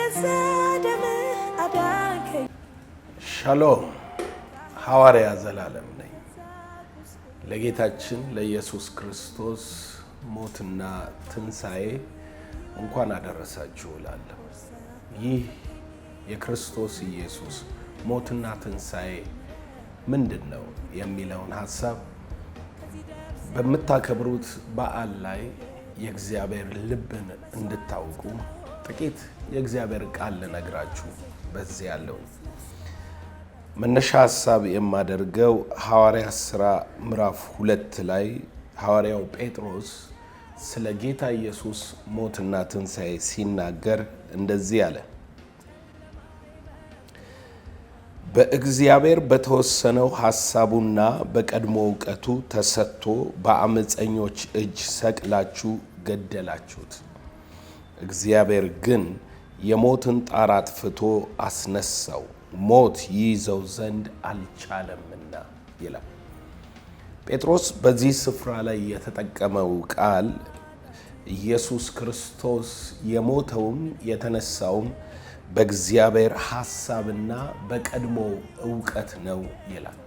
በገዛ ደምህ አዳንከኝ። ሻሎም፣ ሐዋርያ ዘላለም ነኝ። ለጌታችን ለኢየሱስ ክርስቶስ ሞትና ትንሣኤ እንኳን አደረሳችሁ እላለሁ። ይህ የክርስቶስ ኢየሱስ ሞትና ትንሣኤ ምንድን ነው የሚለውን ሐሳብ በምታከብሩት በዓል ላይ የእግዚአብሔር ልብን እንድታውቁ ጥቂት የእግዚአብሔር ቃል ልነግራችሁ በዚህ ያለው መነሻ ሀሳብ የማደርገው ሐዋርያ ሥራ ምዕራፍ 2 ላይ ሐዋርያው ጴጥሮስ ስለ ጌታ ኢየሱስ ሞትና ትንሣኤ ሲናገር እንደዚህ አለ። በእግዚአብሔር በተወሰነው ሐሳቡና በቀድሞ እውቀቱ ተሰጥቶ በአመፀኞች እጅ ሰቅላችሁ ገደላችሁት። እግዚአብሔር ግን የሞትን ጣር አጥፍቶ አስነሳው፣ ሞት ይይዘው ዘንድ አልቻለምና ይላል። ጴጥሮስ በዚህ ስፍራ ላይ የተጠቀመው ቃል ኢየሱስ ክርስቶስ የሞተውም የተነሳውም በእግዚአብሔር ሐሳብና በቀድሞ እውቀት ነው ይላል።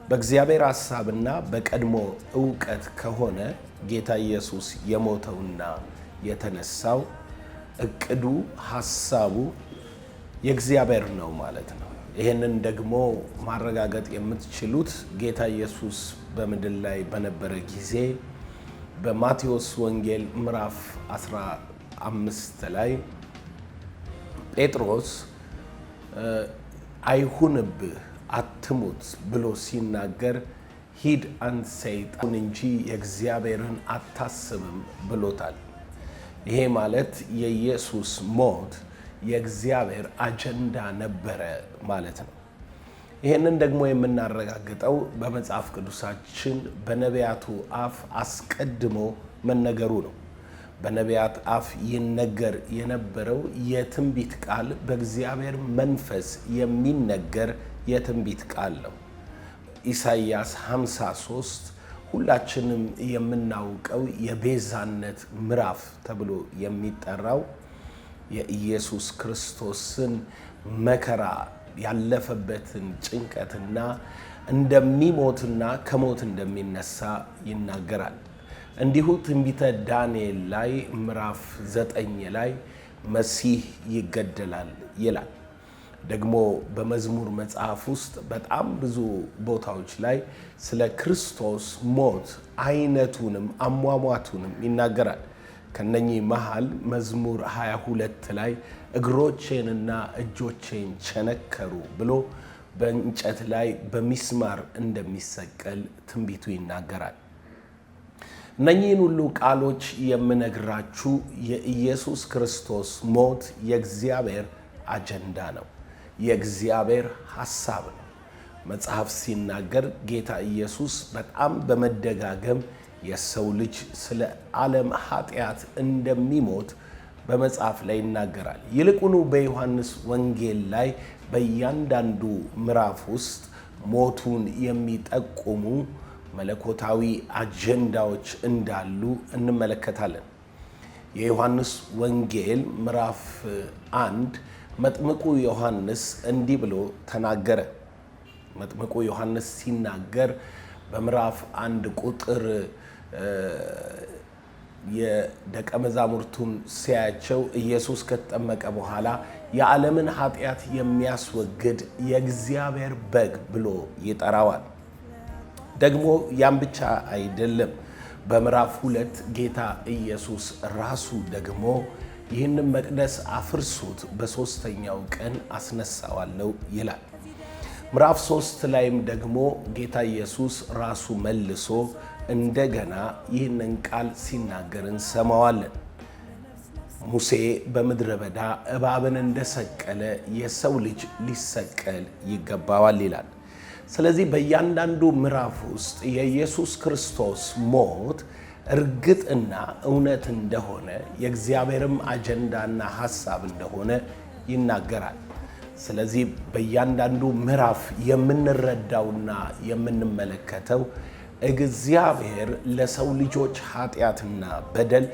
በእግዚአብሔር ሐሳብና በቀድሞ እውቀት ከሆነ ጌታ ኢየሱስ የሞተውና የተነሳው እቅዱ ሐሳቡ የእግዚአብሔር ነው ማለት ነው። ይህንን ደግሞ ማረጋገጥ የምትችሉት ጌታ ኢየሱስ በምድር ላይ በነበረ ጊዜ በማቴዎስ ወንጌል ምዕራፍ 15 ላይ ጴጥሮስ አይሁንብህ አትሙት ብሎ ሲናገር ሂድ አንተ ሰይጣን እንጂ የእግዚአብሔርን አታስብም ብሎታል። ይሄ ማለት የኢየሱስ ሞት የእግዚአብሔር አጀንዳ ነበረ ማለት ነው። ይህንን ደግሞ የምናረጋግጠው በመጽሐፍ ቅዱሳችን በነቢያቱ አፍ አስቀድሞ መነገሩ ነው። በነቢያት አፍ ይነገር የነበረው የትንቢት ቃል በእግዚአብሔር መንፈስ የሚነገር የትንቢት ቃል ነው። ኢሳይያስ 53 ሁላችንም የምናውቀው የቤዛነት ምዕራፍ ተብሎ የሚጠራው የኢየሱስ ክርስቶስን መከራ ያለፈበትን ጭንቀትና እንደሚሞትና ከሞት እንደሚነሳ ይናገራል። እንዲሁ ትንቢተ ዳንኤል ላይ ምዕራፍ 9 ላይ መሲህ ይገደላል ይላል። ደግሞ በመዝሙር መጽሐፍ ውስጥ በጣም ብዙ ቦታዎች ላይ ስለ ክርስቶስ ሞት አይነቱንም አሟሟቱንም ይናገራል። ከነኚህ መሃል መዝሙር 22 ላይ እግሮቼንና እጆቼን ቸነከሩ ብሎ በእንጨት ላይ በሚስማር እንደሚሰቀል ትንቢቱ ይናገራል። እነኚህን ሁሉ ቃሎች የምነግራችሁ የኢየሱስ ክርስቶስ ሞት የእግዚአብሔር አጀንዳ ነው፣ የእግዚአብሔር ሐሳብ ነው። መጽሐፍ ሲናገር ጌታ ኢየሱስ በጣም በመደጋገም የሰው ልጅ ስለ ዓለም ኃጢአት እንደሚሞት በመጽሐፍ ላይ ይናገራል። ይልቁኑ በዮሐንስ ወንጌል ላይ በእያንዳንዱ ምዕራፍ ውስጥ ሞቱን የሚጠቁሙ መለኮታዊ አጀንዳዎች እንዳሉ እንመለከታለን። የዮሐንስ ወንጌል ምዕራፍ 1 መጥምቁ ዮሐንስ እንዲህ ብሎ ተናገረ። መጥምቁ ዮሐንስ ሲናገር በምዕራፍ 1 ቁጥር የደቀ መዛሙርቱን ሲያያቸው ኢየሱስ ከተጠመቀ በኋላ የዓለምን ኃጢአት የሚያስወግድ የእግዚአብሔር በግ ብሎ ይጠራዋል። ደግሞ ያም ብቻ አይደለም። በምዕራፍ 2 ጌታ ኢየሱስ ራሱ ደግሞ ይህንን መቅደስ አፍርሱት በሦስተኛው ቀን አስነሳዋለሁ ይላል። ምዕራፍ 3 ላይም ደግሞ ጌታ ኢየሱስ ራሱ መልሶ እንደገና ይህንን ቃል ሲናገር እንሰማዋለን። ሙሴ በምድረ በዳ እባብን እንደሰቀለ የሰው ልጅ ሊሰቀል ይገባዋል ይላል። ስለዚህ በእያንዳንዱ ምዕራፍ ውስጥ የኢየሱስ ክርስቶስ ሞት እርግጥና እውነት እንደሆነ የእግዚአብሔርም አጀንዳና ሐሳብ እንደሆነ ይናገራል። ስለዚህ በእያንዳንዱ ምዕራፍ የምንረዳውና የምንመለከተው እግዚአብሔር ለሰው ልጆች ኃጢአትና በደል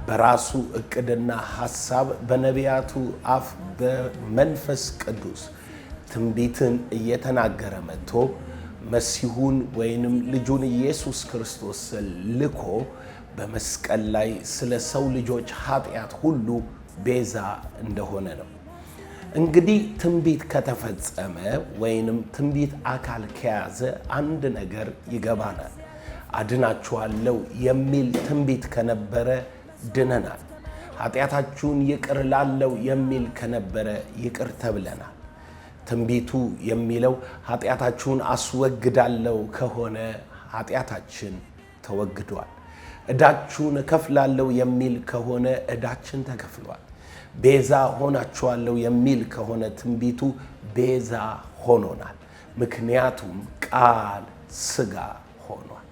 በራሱ እቅድና ሐሳብ በነቢያቱ አፍ በመንፈስ ቅዱስ ትንቢትን እየተናገረ መጥቶ መሲሁን ወይንም ልጁን ኢየሱስ ክርስቶስን ልኮ በመስቀል ላይ ስለ ሰው ልጆች ኃጢአት ሁሉ ቤዛ እንደሆነ ነው። እንግዲህ ትንቢት ከተፈጸመ ወይንም ትንቢት አካል ከያዘ አንድ ነገር ይገባናል። አድናችኋለሁ የሚል ትንቢት ከነበረ ድነናል። ኃጢአታችሁን ይቅር ላለው የሚል ከነበረ ይቅር ተብለናል። ትንቢቱ የሚለው ኃጢአታችሁን አስወግዳለሁ ከሆነ ኃጢአታችን ተወግዷል። ዕዳችሁን እከፍላለሁ የሚል ከሆነ ዕዳችን ተከፍሏል። ቤዛ ሆናችኋለሁ የሚል ከሆነ ትንቢቱ ቤዛ ሆኖናል። ምክንያቱም ቃል ሥጋ ሆኗል።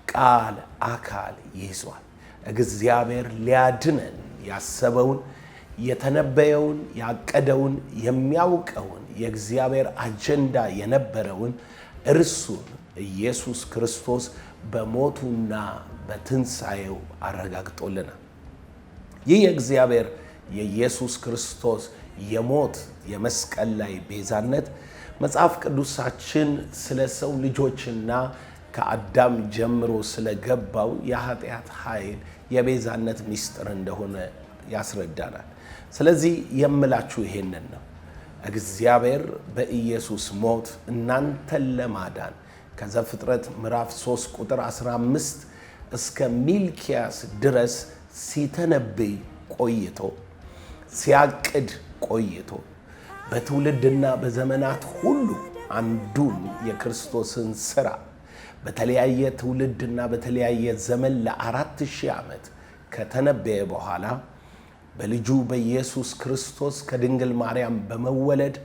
ቃል አካል ይዟል። እግዚአብሔር ሊያድነን ያሰበውን፣ የተነበየውን፣ ያቀደውን፣ የሚያውቀውን፣ የእግዚአብሔር አጀንዳ የነበረውን እርሱን ኢየሱስ ክርስቶስ በሞቱና በትንሣኤው አረጋግጦልናል። ይህ የእግዚአብሔር የኢየሱስ ክርስቶስ የሞት የመስቀል ላይ ቤዛነት መጽሐፍ ቅዱሳችን ስለ ሰው ልጆችና ከአዳም ጀምሮ ስለገባው የኃጢአት ኃይል የቤዛነት ምስጢር እንደሆነ ያስረዳናል። ስለዚህ የምላችሁ ይሄንን ነው። እግዚአብሔር በኢየሱስ ሞት እናንተን ለማዳን ከዘፍጥረት ምዕራፍ 3 ቁጥር 15 እስከ ሚልኪያስ ድረስ ሲተነብይ ቆይቶ፣ ሲያቅድ ቆይቶ፣ በትውልድና በዘመናት ሁሉ አንዱን የክርስቶስን ሥራ በተለያየ ትውልድና በተለያየ ዘመን ለ4000 ዓመት ከተነበየ በኋላ በልጁ በኢየሱስ ክርስቶስ ከድንግል ማርያም በመወለድ፣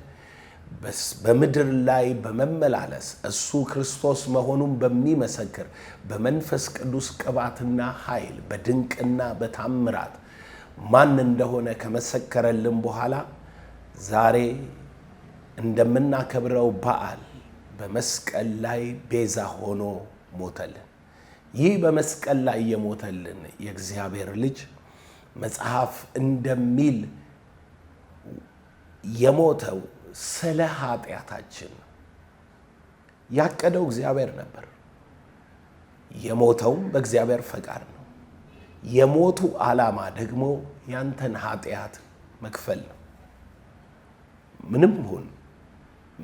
በምድር ላይ በመመላለስ፣ እሱ ክርስቶስ መሆኑን በሚመሰክር በመንፈስ ቅዱስ ቅባትና ኃይል በድንቅና በታምራት ማን እንደሆነ ከመሰከረልን በኋላ ዛሬ እንደምናከብረው በዓል በመስቀል ላይ ቤዛ ሆኖ ሞተልን። ይህ በመስቀል ላይ የሞተልን የእግዚአብሔር ልጅ መጽሐፍ እንደሚል የሞተው ስለ ኃጢአታችን ነው። ያቀደው እግዚአብሔር ነበር። የሞተውም በእግዚአብሔር ፈቃድ ነው። የሞቱ ዓላማ ደግሞ ያንተን ኃጢአት መክፈል ነው። ምንም ሁን፣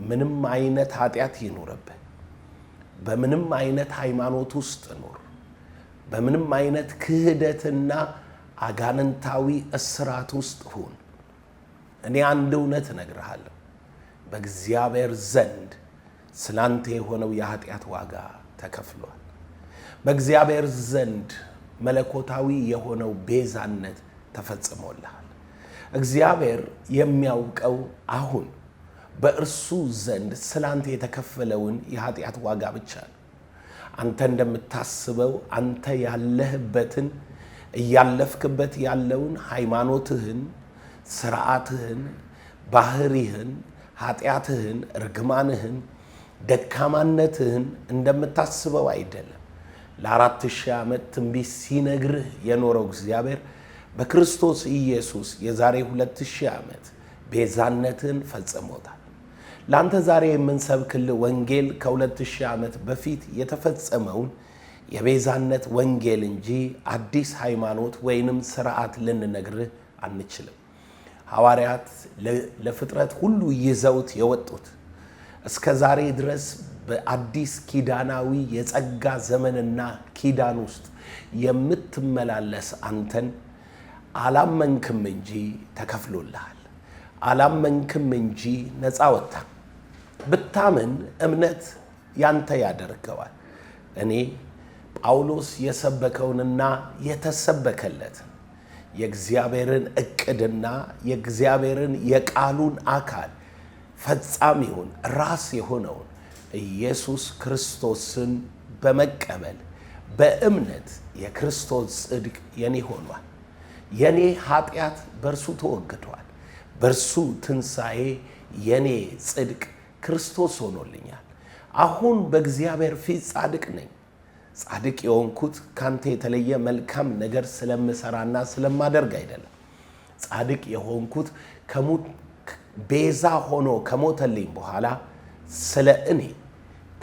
ምንም አይነት ኃጢአት ይኑርብህ፣ በምንም አይነት ሃይማኖት ውስጥ ኑር፣ በምንም አይነት ክህደትና አጋንንታዊ እስራት ውስጥ ሁን፣ እኔ አንድ እውነት እነግርሃለሁ። በእግዚአብሔር ዘንድ ስላንተ የሆነው የኃጢአት ዋጋ ተከፍሏል። በእግዚአብሔር ዘንድ መለኮታዊ የሆነው ቤዛነት ተፈጽሞልሃል። እግዚአብሔር የሚያውቀው አሁን በእርሱ ዘንድ ስላንተ የተከፈለውን የኃጢአት ዋጋ ብቻ ነው። አንተ እንደምታስበው አንተ ያለህበትን፣ እያለፍክበት ያለውን ሃይማኖትህን፣ ስርዓትህን፣ ባህሪህን፣ ኃጢአትህን፣ እርግማንህን፣ ደካማነትህን እንደምታስበው አይደለም። ለ4000 ዓመት ትንቢት ሲነግርህ የኖረው እግዚአብሔር በክርስቶስ ኢየሱስ የዛሬ 2000 ዓመት ቤዛነትን ፈጽሞታል። ለአንተ ዛሬ የምንሰብክልህ ወንጌል ከ2000 ዓመት በፊት የተፈጸመውን የቤዛነት ወንጌል እንጂ አዲስ ሃይማኖት ወይንም ስርዓት ልንነግርህ አንችልም። ሐዋርያት ለፍጥረት ሁሉ ይዘውት የወጡት እስከ ዛሬ ድረስ በአዲስ ኪዳናዊ የጸጋ ዘመንና ኪዳን ውስጥ የምትመላለስ አንተን አላመንክም እንጂ ተከፍሎልሃል። አላመንክም እንጂ ነፃ ወጥታ። ብታምን እምነት ያንተ ያደርገዋል። እኔ ጳውሎስ የሰበከውንና የተሰበከለትን የእግዚአብሔርን እቅድና የእግዚአብሔርን የቃሉን አካል ፈጻሚውን ራስ የሆነውን ኢየሱስ ክርስቶስን በመቀበል በእምነት የክርስቶስ ጽድቅ የኔ ሆኗል። የኔ ኃጢአት በእርሱ ተወግዷል። በእርሱ ትንሣኤ የኔ ጽድቅ ክርስቶስ ሆኖልኛል። አሁን በእግዚአብሔር ፊት ጻድቅ ነኝ። ጻድቅ የሆንኩት ካንተ የተለየ መልካም ነገር ስለምሰራና ስለማደርግ አይደለም። ጻድቅ የሆንኩት ቤዛ ሆኖ ከሞተልኝ በኋላ ስለ እኔ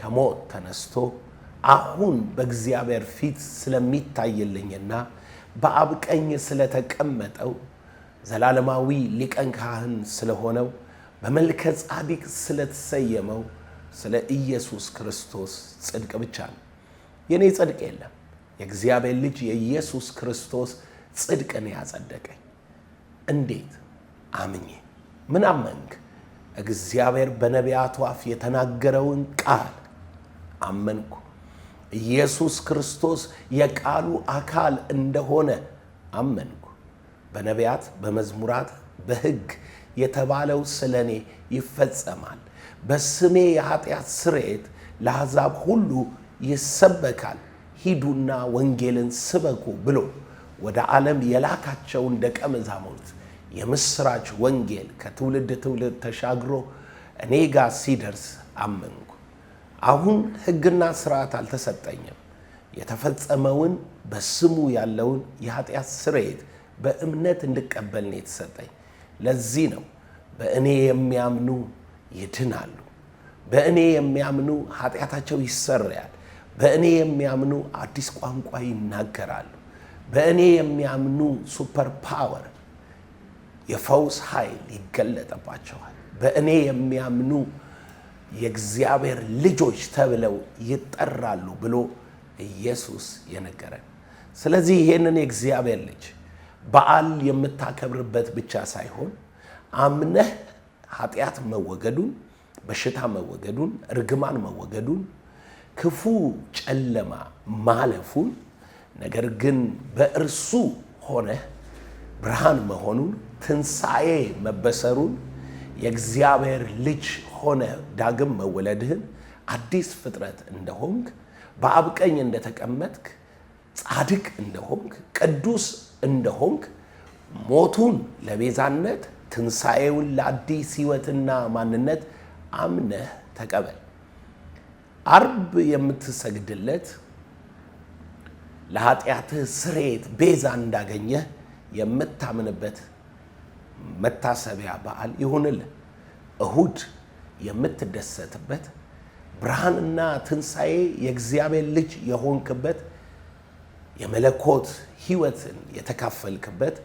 ከሞት ተነስቶ አሁን በእግዚአብሔር ፊት ስለሚታይልኝና በአብ ቀኝ ስለተቀመጠው ዘላለማዊ ሊቀ ካህን ስለሆነው በመልከ ጻዲቅ ስለተሰየመው ስለ ኢየሱስ ክርስቶስ ጽድቅ ብቻ ነው። የእኔ ጽድቅ የለም። የእግዚአብሔር ልጅ የኢየሱስ ክርስቶስ ጽድቅን ያጸደቀኝ። እንዴት? አምኜ። ምን አመንክ? እግዚአብሔር በነቢያቱ አፍ የተናገረውን ቃል አመንኩ። ኢየሱስ ክርስቶስ የቃሉ አካል እንደሆነ አመንኩ። በነቢያት በመዝሙራት በሕግ የተባለው ስለ እኔ ይፈጸማል። በስሜ የኃጢአት ስርየት ለአሕዛብ ሁሉ ይሰበካል፣ ሂዱና ወንጌልን ስበኩ ብሎ ወደ ዓለም የላካቸውን ደቀ መዛሙርት የምስራች ወንጌል ከትውልድ ትውልድ ተሻግሮ እኔ ጋር ሲደርስ አመንኩ። አሁን ሕግና ስርዓት አልተሰጠኝም። የተፈጸመውን በስሙ ያለውን የኃጢአት ስርየት በእምነት እንድቀበል ነው የተሰጠኝ። ለዚህ ነው በእኔ የሚያምኑ ይድናሉ፣ በእኔ የሚያምኑ ኃጢአታቸው ይሰረያል፣ በእኔ የሚያምኑ አዲስ ቋንቋ ይናገራሉ፣ በእኔ የሚያምኑ super power የፈውስ ኃይል ይገለጥባቸዋል፣ በእኔ የሚያምኑ የእግዚአብሔር ልጆች ተብለው ይጠራሉ ብሎ ኢየሱስ የነገረን። ስለዚህ ይሄንን የእግዚአብሔር ልጅ በዓል የምታከብርበት ብቻ ሳይሆን አምነህ ኃጢአት መወገዱን፣ በሽታ መወገዱን፣ እርግማን መወገዱን፣ ክፉ ጨለማ ማለፉን፣ ነገር ግን በእርሱ ሆነህ ብርሃን መሆኑን፣ ትንሣኤ መበሰሩን፣ የእግዚአብሔር ልጅ ሆነ ዳግም መወለድህን፣ አዲስ ፍጥረት እንደሆንክ፣ በአብ ቀኝ እንደተቀመጥክ፣ ጻድቅ እንደሆንክ፣ ቅዱስ እንደሆንክ፣ ሞቱን ለቤዛነት ትንሣኤውን ለአዲስ ሕይወትና ማንነት አምነህ ተቀበል። አርብ የምትሰግድለት ለኃጢአትህ ስርየት ቤዛ እንዳገኘህ የምታምንበት መታሰቢያ በዓል ይሁንልህ። እሁድ የምትደሰትበት ብርሃንና ትንሣኤ የእግዚአብሔር ልጅ የሆንክበት የመለኮት ሕይወትን የተካፈልክበት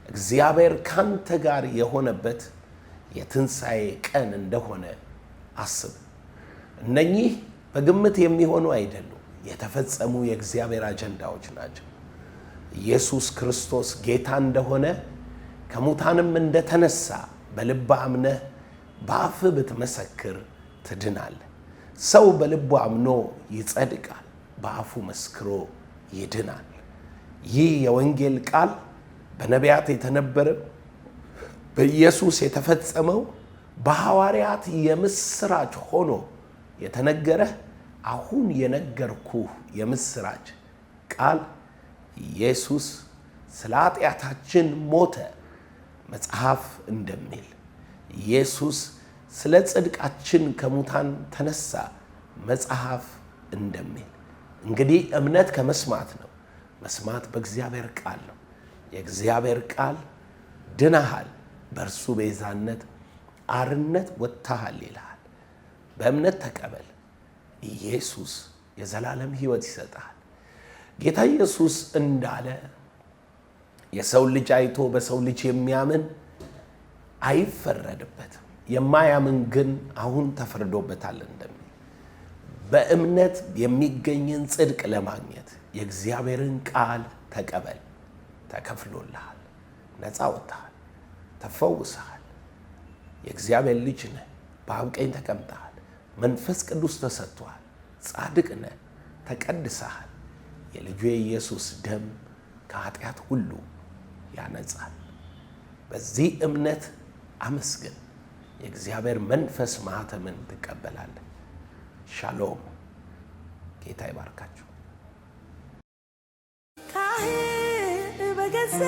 እግዚአብሔር ካንተ ጋር የሆነበት የትንሣኤ ቀን እንደሆነ አስብ። እነኚህ በግምት የሚሆኑ አይደሉም፣ የተፈጸሙ የእግዚአብሔር አጀንዳዎች ናቸው። ኢየሱስ ክርስቶስ ጌታ እንደሆነ ከሙታንም እንደተነሳ በልብህ አምነህ በአፍህ ብትመሰክር ትድናለህ። ሰው በልቡ አምኖ ይጸድቃል፣ በአፉ መስክሮ ይድናል። ይህ የወንጌል ቃል በነቢያት የተነበረው በኢየሱስ የተፈጸመው በሐዋርያት የምስራች ሆኖ የተነገረህ አሁን የነገርኩህ የምስራች ቃል ኢየሱስ ስለ ኃጢአታችን ሞተ መጽሐፍ እንደሚል፣ ኢየሱስ ስለ ጽድቃችን ከሙታን ተነሳ መጽሐፍ እንደሚል። እንግዲህ እምነት ከመስማት ነው፣ መስማት በእግዚአብሔር ቃል ነው። የእግዚአብሔር ቃል ድነሃል፣ በእርሱ ቤዛነት አርነት ወጥተሃል ይልሃል። በእምነት ተቀበል። ኢየሱስ የዘላለም ሕይወት ይሰጥሃል። ጌታ ኢየሱስ እንዳለ የሰው ልጅ አይቶ በሰው ልጅ የሚያምን አይፈረድበትም፣ የማያምን ግን አሁን ተፈርዶበታል እንደሚል በእምነት የሚገኝን ጽድቅ ለማግኘት የእግዚአብሔርን ቃል ተቀበል። ተከፍሎልሃል፣ ነፃ ወጥተሃል፣ ተፈውሰሃል። የእግዚአብሔር ልጅ ነህ። በአብ ቀኝ ተቀምጠሃል። መንፈስ ቅዱስ ተሰጥቶሃል። ጻድቅ ነህ፣ ተቀድሰሃል። የልጁ የኢየሱስ ደም ከኃጢአት ሁሉ ያነጻል። በዚህ እምነት አመስግን። የእግዚአብሔር መንፈስ ማኅተምን ትቀበላለህ። ሻሎም። ጌታ ይባርካችሁ። ካህን በገዛ